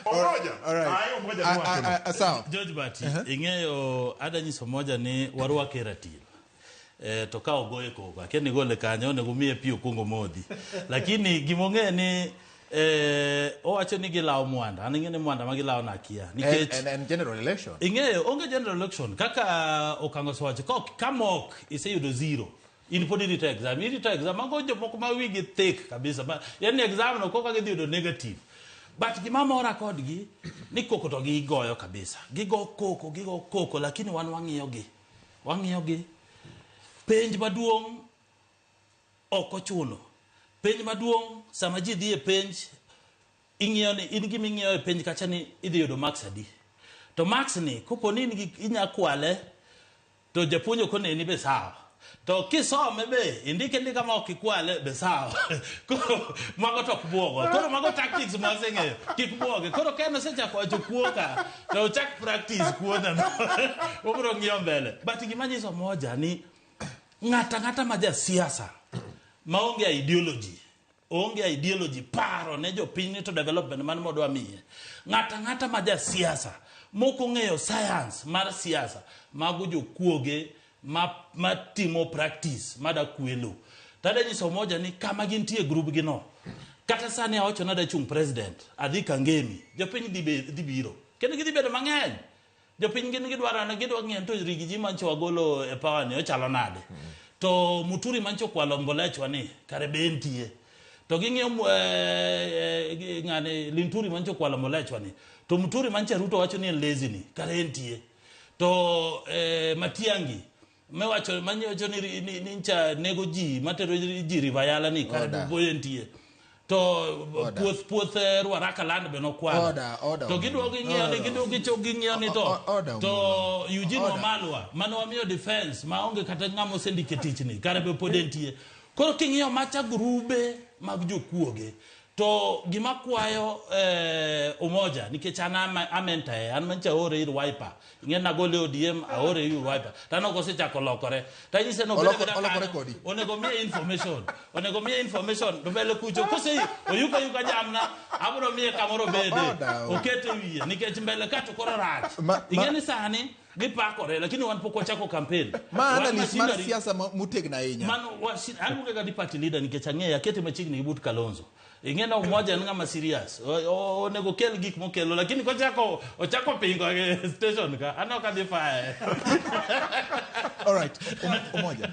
Omoja. All right. Ai, Omoja Ah, nowacho ah, no. ah, sawa. George Bati, ing'eyo ada nyiso moja ni warwake ratil. To ka ogoye koko, akia ni gole kanyo, onego miye pi okuongo modhi. Lakini gimong'e ni owacho ni gilawo mwanda. An ing'e ni mwanda ma gilawo no akia. Nikech En general election. Ing'eyo onge general election kaka Okango osewacho ka ka mok iseyudo zero in pod irito exam irito exam mago jomoko ma wigi thick kabisa ma yani exam no koka gidhi yudo negative but gima mora kodgi ni koko to gigoyo kabisa gigo koko gigo koko lakini wan wang'iyo gi wang'iyo gi penj maduong' ok ochuno penj maduong' sama ji dhi e penj ing'iyo ni in gima ing'iyo e penj kacha ni idhi yudo marks adi to marks ni kopo ni in gi inya kwale to japuonj ok oneni be sawa to kisome be indike ndika ma ok ikwale be sawa koro mago to ok buogo koro mago tactics ma waseng'eyo kik buoge koro ka en osechako wacho kuo ka to ochak practice kuo no obiro ng'iyo mbele but gima nyiso moja ni ng'ata ng'ata ma jasiasa maonge ideology onge ideology paro ne jopiny ni to development man modwa miye ng'ata ng'ata ma jasiasa mok ong'eyo science mar siasa mago jokuoge ma, ma timo practice mada kwelo tada nyiso moja ni kama gintie group gi no kata sani awacho nada chung president adhi Kangemi jopiny dhi, dhi biro kendo gidhi bedo mang'eny jopiny gin gidwaro ne gidwa ng'iyo to rigiji mancho wagolo e power ni ochalo nade to Muturi mancho okwalo mbolechwa ni kare be entie to ging'iyo ng'ane Linturi mancho okwalo mbolechwa ni to Muturi mancha Ruto wacho ni en lazy ni kare entie to Matiang'i mewacho manyocho ni, ni ncha nego ji matero ji River ni kare be entie to puoth puoth Ruaraka land be nokwalo to gidwa ging'iyo ni gidwa gicho ging'iyo ni to to Eugene Wamalwa mane wamiyo defense maonge kata ng'ama osendike tich ni kare be pod entie koro king'iyo macha grube mag jokuoge to gima kwayo Umoja nikech an amenta e an mancha aore ir Wiper ing'e nagole ODM aore ir Wiper to an ok osechako lokore to anyise no obed abeda kanyo onego miye information onego miye information to mbele kucho kose oyuko yuka jamna abro miye kamoro bede okete wiye nikech mbele ka to koro rach ing'e ni sani gipakore lakini wan pok wachako campaign ma analyst mar siasa motegno ahinya mano aluonge ga ni party leader nikech ang'eyo akete machiegni gi but Kalonzo ing'e ni Umoja en ng'ama serious onego kel gik mokelo lakini kochako ochako pingo e station ka an ok adhi faye all right Umoja.